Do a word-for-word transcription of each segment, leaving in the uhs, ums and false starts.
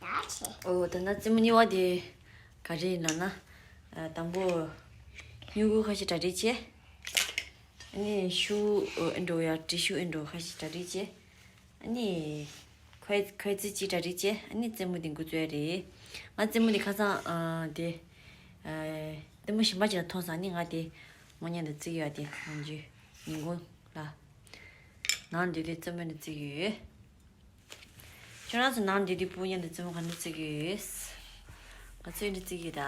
ཨོ་ད་ན་རྩེད་མོ་གཉིས་པ་དེ་ག་རེ་ཡིན་ལབ་ན། ཨ་དང་པོ་སྨྱུ་གུ་ཁ་ཤས་གྲ་སྒྲིག་བྱས། ཨ་ནི་ཤུ་ཨེ་འགྲོ་ཡ་ཏི་ཤུ་ཨེ་འགྲོ་ཁ་ཤས་གྲ་སྒྲིག་བྱས། ཨ་ནི་ཁོའི་ཁོའི་རྩེ་གཅིག་གྲ་སྒྲིག་བྱས། ཨ་ནི་རྩེད་མོ་དེ་འགོ་བཙུགས་ཡ་རེད། ང་རྩེད་མོ་དེ་ཁ་སང་ཨ་དེ་ཨ་རྩེད་མོ་གཞན་པ་ཅིག་ལ་མཐོང་སོང་། ཨ་ནི་ང་དེ་དངོས་གནས་དུ་རྩེ་གི་ཡོད། དེ་ནམ་རྒྱུན་ཉིན་གུང་ལ་ནང་འདི་དེ་རྩེད་མོ་འདི་རྩེ་གི་ཡོད། ཁྱོད་རང་ཚོ་ནང་འདི་དེ་སྤུ་གཉིས་འདི་རྩེད་མོ་ག་འདྲ་རྩེ་གི་ཡོད། ང་ཚོས་འདི་རྩེ་གི་ད།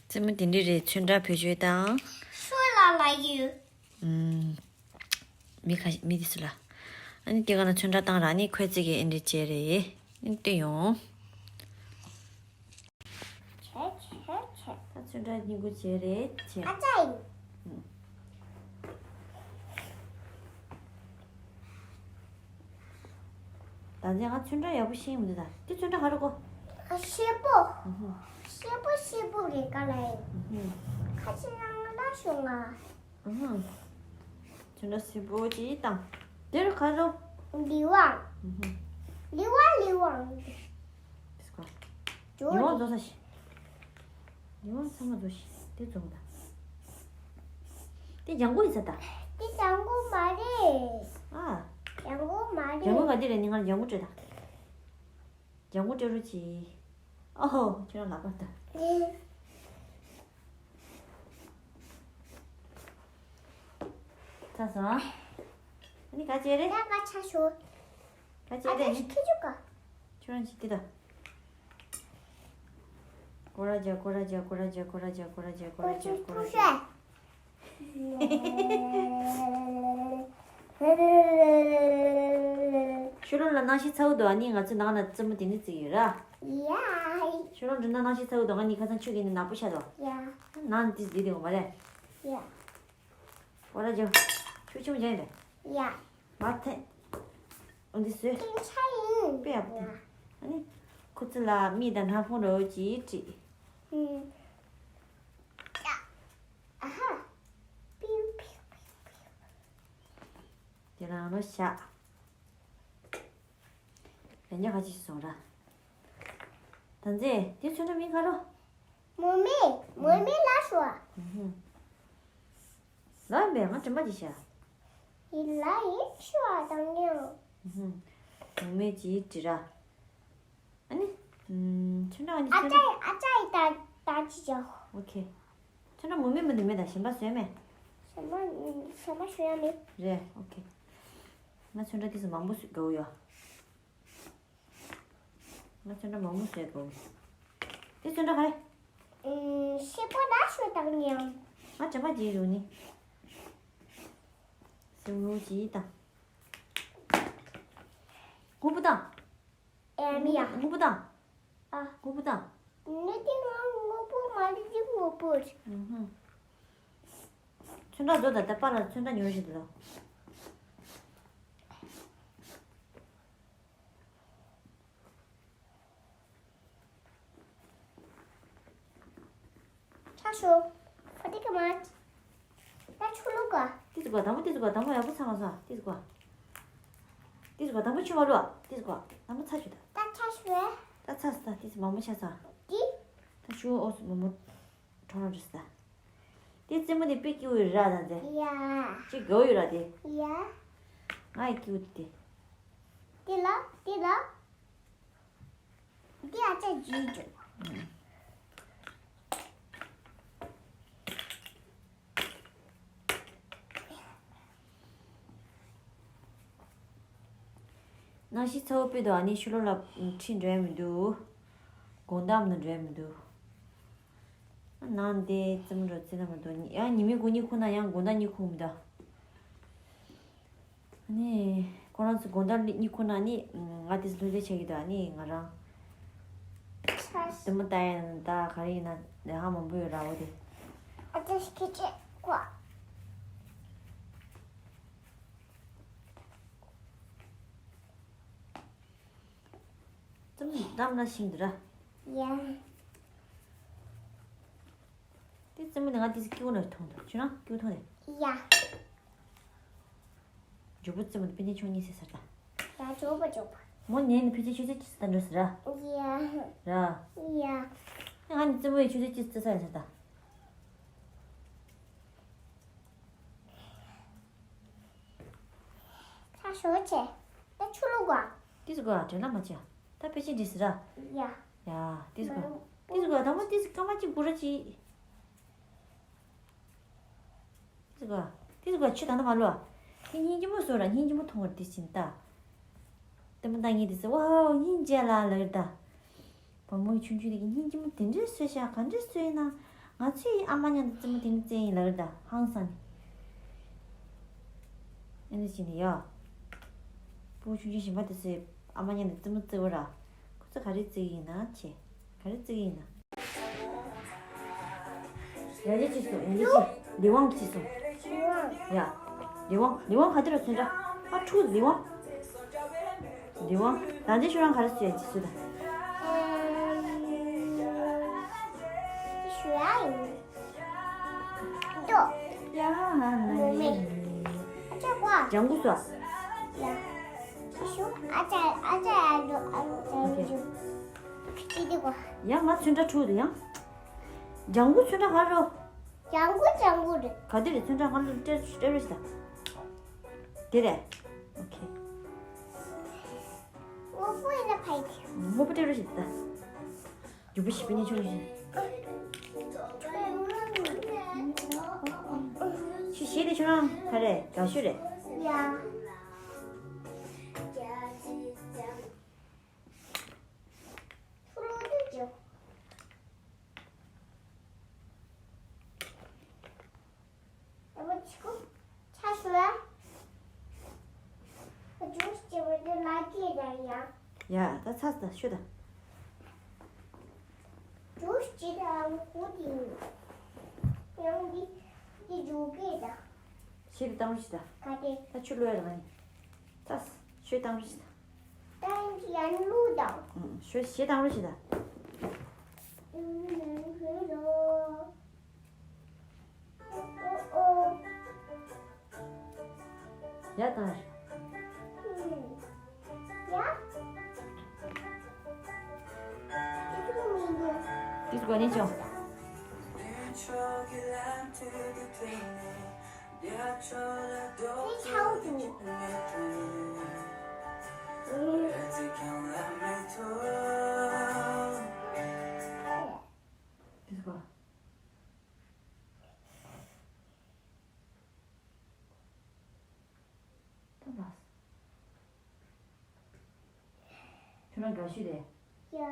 རྩེད་མོ་དེ་འདྲ་རེད། ཚོན་ཁྲ་བེད་སྤྱོད་དང་། སུ་ལ་ལ་ཡོད། ཨུམ། མི་ཁ་མི་དེ་སུ་ལ། ཨ་ནི་དེ་ག་ན་ཚོན་ཁྲ་བཏང་ར། ཨ་ནི་ཁོས་རྩེ་གི་ཨེ་འདྲ་བྱས་རེད། ཨ་ནི་བལྟས་ཡོང་། བྱས་བྱས་བྱས། ད་ཚོན་ཁྲ་སྨྱུ་གུ་བྱས་རེད་བྱས། ཨ་ཅག་ཡིན། ཨུམ། ད་ནི་ང་ཚོན་ཁྲ་ཡག་པོ་ཤེས་མི་འདུག་ད་དེ་ཚོན་ཁྲ་ག་རེ་གོ། ཨ་ཤེས་པོ། ཨུ་ཧུ། ཤེས་པོ་ཤེས་པོ་རེད་ག་ལ་ཡིན། ཨུ་ཧུ། ཁ་ཆེ་རང་ལ་ཤོག་ང་། ཨུ་ཧུ། ཚོན་ཁྲ་སེར་པོ་ཅིག་བཏང་། དེར་ག་རེ། ལི་ཝང་། ཨུ་ཧུ། ལི་ཝང་ལི་ཝང་། དེ་སྐོར། ཇོ་ལི་ཝང་རྫོགས་ས་ཤི། ལི་ཝང་ཚང་མ་རྫོགས་ཤི། དེ་རྫོགས་ད། དེ་ལྗང་གུ་ཡིན་ས་ད། དེ་ལྗང་གུ་མ་རེད། ཨ། ལྗང་གུ་མ་རེད། ལྗང་གུ་ག་དེ་རེད། ནི་ང་ལ་ལྗང་གུ་སྤྲད་ད། ལྗང་གུ་སྤྲད་རོགས་གྱིས། ཨོ་ཧོ། ཁྱོད་རང་ལག་པ་ད། ཚ་སོང་ཨ། ཨ་ནི་ག་བྱས་རེད། ད་ང་ཆ་ཞོ། ག་བྱས་རེད། ཨ་ནི་ཁྱི་ཆུ་ག་ཁྱོད་རང་ཅིག་དེ་ད། ཀོ་ར་ཇ་ཀོ་ར་ཇ་ཀོ་ར་ཇ། ཤུ་ལོ་ལ་སྣང་ཤས་ཚ་བོ་འདུག་ཨ་ནི་ང་ཚོའི་ནང་ན་རྩེད་མོ་དེ་ནི་རྩེ་གི་ཡོད་ར། ཡ། ཤུ་ལོ་འགྲོ་ན་སྣང་ཤས་ཚ་བོ་འདུག་ཨ་ནི་ཁ་སང་ཆུ་གི་ནི་ནག་པོ་ཤ་དོ། ཡ། ནང་ནི་དེ་འདི་དེ་འོ་མ་རེད། ཡ། ཀོ་ར་ཇ། ཆུ་ཆུང་ཅན་རེད། ཡ། མ་ཐེ། འོ་འདི་བཟོས། ཐེན་ཆ་ཡིན། དཔེ་ཡག་པོ་ཐེན། ཨ་ནི། ཁོ་ཚོ་ལ་མིག་དང་སྣ་ཁུང་རོ་ཅིག་བྲིས། ཨུམ། ཨ་ཧ། པིའུ་པིའུ་པིའུ་པིའུ། དེ་རང་རོ་བཞག་ལན་རྒྱག་ག་ཅིག་སོང་ར། ད་མཛེས་དེ་ཚོན་ཁྲ་མིང་ག་རོ། མོ་མེ། མོ་མེ་ལ་ཤོ། ཨུ་ཧུ། ལ་ཡིན་པས་ང་དྲན་པ་ཅིག་བྱ། ཡིན་ལ་ཡིན་ཤོ་ཨ་དང་ཉོ། ཨུ་ཧུ། མོ་མེ་ཅིག་བྲིས་ར། ཨ་ནི། ཨུམ། ཚོན་ཁྲ་ཨ་ནི་ཨ་ཅག་ཨ་ཅག་ཡི་ད་ད་ཅི་ཅོ། ཨོ་ཁེ། ཚོན་ཁྲ་མུ་མེད་མི་འདུག་མེད་ད་གཞན་པ་བཟོས་མེད། གཞན་པ་གཞན་པ་ཞུ་ཡ་མེད། རེད་ཨོ་ཁེ། ང་ཚོན་ཁྲ་དེ་ཚོ་མང་པོ་བཟོས་དགའ་བོ་ཡོད། ང་ཚོན་ཁྲ་མང་པོ་བཟོས་དགའ་བོ་ཡོད། དེ་ཚོན་ཁྲ་ག་རེ། ཨུམ། ཤེས་པོ་ན་ཤོད་དང་ཉམས། ང་དྲན་པ་བརྗེད་རུང་ནི། སེམས་ལུགས་ཀྱིས་དང་། སྔོན་པོ་དང་། ཨེ་མི་ཡ། སྔོན་པོ་དང་། ཨ། སྔོན་པོ་དང་། ནི་དེ་ང་སྔོན་པོ་མ་རེད་དེ་སྔོན་པོ་རེད། ཨུ་ཧུ། ཚོན་ཁྲ་བཟོ་དང་ད་པཱ་ལགས་ཚོན་ཁྲ་ཉོ་བཞིན་འདུག་ཆ་ཤོ། ཕ་ཏི་ཀ་མ། ད་ཆུ་ལུག་ག་ཏི་ཙི་གོ་དང་པོ་ཏི་ཙི་གོ་དང་པོ་ཡག་པོ་ཚ་མ་ཚ་ཏི་ཙི་གོ་ཏི་ཙི་གོ་དང་པོ་ཆུ་བ་ལུག་ཏི་ཙི་གོ་དང་པོ་ཚ་ཆུ་ད། ད་ཆ་ཤོ། ད་ཚ་ས་ཏི་ཙི་མང་པོ་ཆ་ཚ། ཏི། ད་ཆུ་ཨོ་སི་མོ་མོ། གྲོང་ར་རུ་ས། དེ་རྩེད་མོ་དེ་དཔེ་སྐྱིད་པོ་ཡོད་ར་ད་དེ། ཡ། ཅིག་དགའ་བོ་ཡོད་ར་དེ། ཡ། ང་ཡི་སྐྱིད་པོ་དེ། དེ་ལ་དེ་ལ། དེ་ཨ་ཅག་ཇུས་ཇུ། ནང་ཤི་ཚ་བོ་དཔེ་དོ་ཨ་ནི་ཤུ་ལོ་ལ་ཁྲིད་འགྲོ་ཡ་མི་འདུག་དགོང་དག་ནང་འགྲོ་ཡ་མི་འདུག་ནང་དེ་རྩེད་མོ་འགྲོ་རྩེད་ན་མི་འདུག་ཡང་ཉི་མའི་དགུང་གཉིད་ཁུག་ན་ཡང་དགོང་དག་གཉིད་ཁུག་མི་འདུག་ཨ་ནི་ཁོ་རང་ཚོ་དགོང་དག་གཉིད་ཁུག་ན་ནི་ང་དེ་ཚོ་ལྷོད་ལྷོད་བྱེད་ཀྱི་འདུག་ཨ་ནི་ང་རང་ལྟད་མོ་ལྟ་ཡ་ཡིན་ན་ད་ག་རེ་ཡིན་ན་ལས་ཀ་མང་པོ་ཡོད་ར་བོ་དེ། ཨ་ཅག་ཤི་ཁྱི་ཅེ་ཀོ། ཙམ་འདམ་ལ་ཤིང་འདི་ར། ཡ། དེ་རྩེད་མོ་ནི་ང་དེ་ཚོ་སྐྱིད་པོ་ནས་མཐོང་འདུག་ཁྱོད་རང་སྐྱིད་པོ་མཐོང་ནས། ཡ། ཇོ་བོ་རྩེད་མོ་དེ་པཎ་ཆེན་མཆོག་གཉིས་ཟེར་ས་ད། ཡ་ཇོ་བོ་ཇོ་བོ། མོ་ཉལ་ནས་ཕལ་ཆེར་ཆུ་ཚོད་གཅིག་ཙམ་འགྲོ་ཟེར་ར། ཡ། ར། ཡ། ང་ནི་རྩེད་མོ་ཡི་ཆུ་ཚོད་གཅིག་ཙམ་ཟ་ཡ་ཟེར་ད། ཁ་ཤོར་ཆེ། ད་ཆུ་བླུག་ག། ཏིས་གོ་དྲན་ལ་མ་བྱ། ད་ཕལ་ཆེར་འགྲིག་ཟེར་ར། ཡ། ཡ། ཏིས་གོ། ཏིས་གོ་དང་པོ་ཏིས་སྐར་མ་གཅིག་འགོར་ར་ཅི། ཏིས་གོ། ཏིས་གོ་ཆུ་ད་ནི་མ་ལོ། ཁྱེད་སྙིང་རྗེ་མོ་བཟོ་ར། སྙིང་རྗེ་མོ་མཐོང་བར་དེ་བཞིན་ལྟ། ལྟད་མོ་ལྟ་མཁན་དེ་ཚོ་ཝའོ་སྙིང་རྗེ་ལ་ལབ་ད། བུ་མོ་ཆུང་ཆུང་དེ་གི་སྙིང་རྗེ་མོ་དེ་འདྲའི་བཟོས་ཤག་ག་འདྲ་བཟོས་ཡིན་ན། ང་ཚོའི་ཨ་མ་མཉམ་དུ་རྩེད་མོ་དེ་འདྲ་རྩེ་ཡིན་ལབ་ད་ཧང་སང་ནས། ཨེ་འདྲ་བྱས་ནས་ཡ། ཕྲུ་གུ་ཆུང་ཆུང་གཞན་པ་དེ་ཚོས་ཨ་མ་མཉམ་དུ་རྩེད་མོ་རྩེ་བ་ར། ཁོ་ཚོ་ག་རེ་རྩེ་གི་ཡིན་ན་ཆེ། ག་རེ་རྩེ་གི་ཡིན་ན། ཡ་ཡ་ཅི་སོང་། ཡ་ཡ་ཅི། ལི་ཝང་ཅི་སོང་། ཡ། ལི་ཝང་། ལི་ཝང་ག་དེ་རུ་ཚོན་ཁྲ། ཨ་ཕྲུ་གུ་ལི་ཝང་། ལི་ཝང་། ད་འདི་ཤོ་རང་ག་རེ་བཟོས་ཡ་ཅི་སུ་ད། ཤོ་ཡ་ཡིན། ཏོ། ཡ་ཧ་ན་མོ་མེ། ཡ། ཅ་ཀ། ལྗང་གུ་སོ། ཡ། ཤོ་ཨ་ཅག་ཨ་ཅག་ཡ་འགྲོ་ཨ་ཅག་ཡ་འགྲོ། ཅི་དེ་གོ། ཡ་ང་ཚོན་ཁྲ་འཁྲུག་དུ་ཡང་། ལྗང་གུ་ཚོན་ཁྲ་ག་རེ་རོ། ལྗང་གུ་ལྗང་གུ་རེད། ག་དེ་རེད། ཚོན་ཁྲ་ག་རེ་སྤྲད་སྤྲད་རོགས་ཞིག་དང་། དེ་རེད། ཨོ་ཁེ། སྔོན་པོ་ཡིན་ན་ཕ་ཡི་དེ། སྔོན་པོ་སྤྲད་རོགས་ཞིག་དང་། རྒྱུ་པོ་ཞིག་པི་ནི་ཆུང་ཆུང་། ཆུ་ཞིག་དེ་ཁྱོད་རང་ག་རེ་དགའ་ཤོས་རེད། ཡ། ཕུ་ལུ་དུ་འཇོག་ཨ་མ་ཆི་ཀོ། ཆ་ཤོ་ཡ། ཨ་ཇུས་ཅེ་བ་དེ་ལ་ཀེ་ད་ཡ། ཡ་ད་ཚ་ད་ཤོ་ད། ཇུས་ཅེ་ད་ཨ་མ་ཀོ་དེ་ཡང་དེ་དེ་ཇོ་ཀེ་ད། ཤི་དེ་བཏང་རོགས་ཞིག་ད། ག་དེ། ད་ཆུ་ལོས་ར་ནི། ཚ། ཤོ་བཏང་རོགས་ཞིག་ད། ད་ཡང་ཅི་ཡང་ལུ་ད། ཨུ། ཤོ་ཤི་བཏང་རོགས་ཞིག་ད། ཨུ་ཨུ། ཡ་ད། ཡ། ཏིས་གོ་ནི་ཅོ། ཏིས་ཆའོ་དུ། ཏིས་གོ། ད་ལགས། ཁྱོད་རང་དགའ་ཤོས་རེད། ཡ།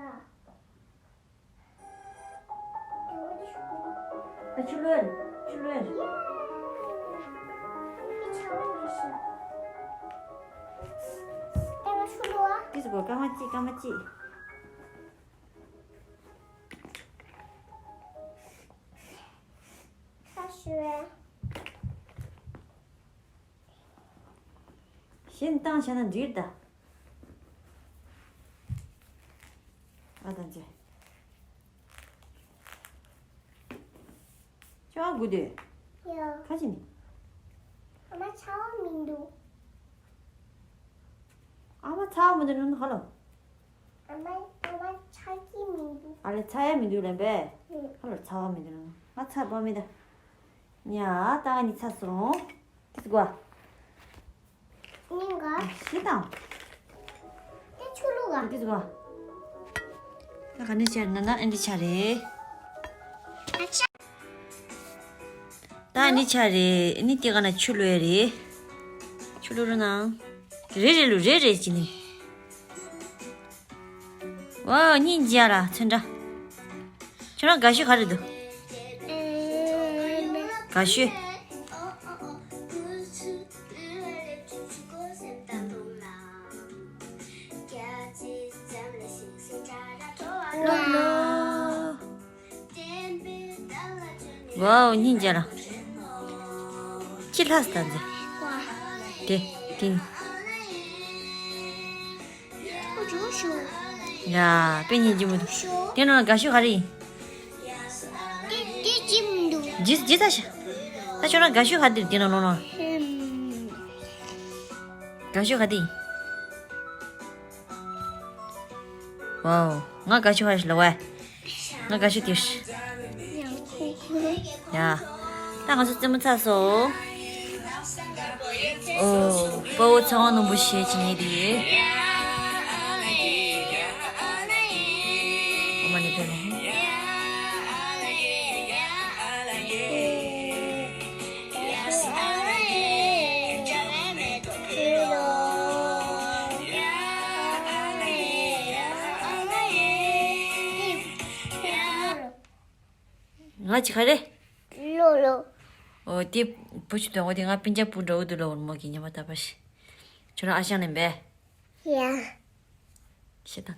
ད་ཆུ་ལོས། ཆུ་ལོས། ཡ། ད་ང་ཆུ་ལོ་ཨ། ཏིས་གོ་སྐར་མ་གཅིག་སྐར་མ་གཅིག་ཁ་ཤོད། གཞན་བཏང་བྱས་ན་འགྲིག་ད། ཨ་དང་ཅེ། ཅོ་ཨ་དགུ་དེ། ཡ། ཁ་ཅི་ནི། ཨ་མ་ཚ་བ་མི་འདུག་ཨ་མ་ཚ་བ་མི་འདུག་ནི་ཧ་ལོ། ཨ་མ་ཨ་མ་ཚ་གི་མི་འདུག་ཨ་ལེ་ཚ་ཡ་མི་འདུག་ལབ་པས། ཧ་ལོ་ཚ་བ་མི་འདུག་ང་ཚ་བ་མི་འདུག་ཉ་ད་ནི་ཚ་སོང་། ཏིས་གོ། ཉིན་ག་ཤི་དང་། ཏི་ཆུ་ལུ་ག་ཏིས་གོ། ད་ག་ནས་ཆ་ན་ན་ཨན་ཏི་ཆ་རེད། ཨ་ཆ། ད་ཨན་ཏི་ཆ་རེད། ཨ་ནི་ཏི་ག་ན་ཆུ་ལུ་ཡ་རེད། ཆུ་ལུ་རུ་ན། རེ་རེ་ལུ་རེ་རེ་ཅི་ནི། ཝའོ་སྙིང་རྗེ་ར་ཚོན་ཁྲ། ཁྱོད་རང་དགའ་ཤོས་ག་རེ་འདུག་དགའ་ཤོས། ཝའོ་སྙིང་རྗེ་ར། ཅི་ལྷག་ད་འཛི། དེ་དེ། ཡ་དཔེ་སྙིང་རྗེ་མོ་འདུག་དེ་ནང་དགའ་ཤོས་ག་རེ་ཡིན། དེ་དེ་ཅི་མི་འདུག་ཇི་ཇི་ད་ཤ། ད་ཁྱོད་རང་དགའ་ཤོས་ག་དེ་དེ་ནང་ལོང་ན། དགའ་ཤོས་ག་དེ་ཡིན། ཝའོ། ང་དགའ་ཤོས་ཧ་ཤི་ལ་ཝའི། ང་དགའ་ཤོས་དེ་ཤི། ཡ། ད་ང་ཚོ་རྩེད་མོ་ཚར་སོང་། ཨོ། དཔའ་བོ་ཚེ་དབང་ནོར་བུ་ཞེས་བྱ་ངེས་དེ་ཡོད། ཨོ་མ་ནི་ཕེ་མེ། ང་ཅི་ག་རེ། ལོ་ལོ། ཨོ་དེ་བུ་ཆུ་དོན་གོ་དེ་ང་སྤུན་ཀྱག་བུ་འདྲ་བོ་འདུག་ལོ་འོར་མོ་གི་ཉི་མ་ད་པ་ཤི། ཁྱོད་རང་ཨ་ཞང་ནས་འབད། ཡ། ཤི་ད།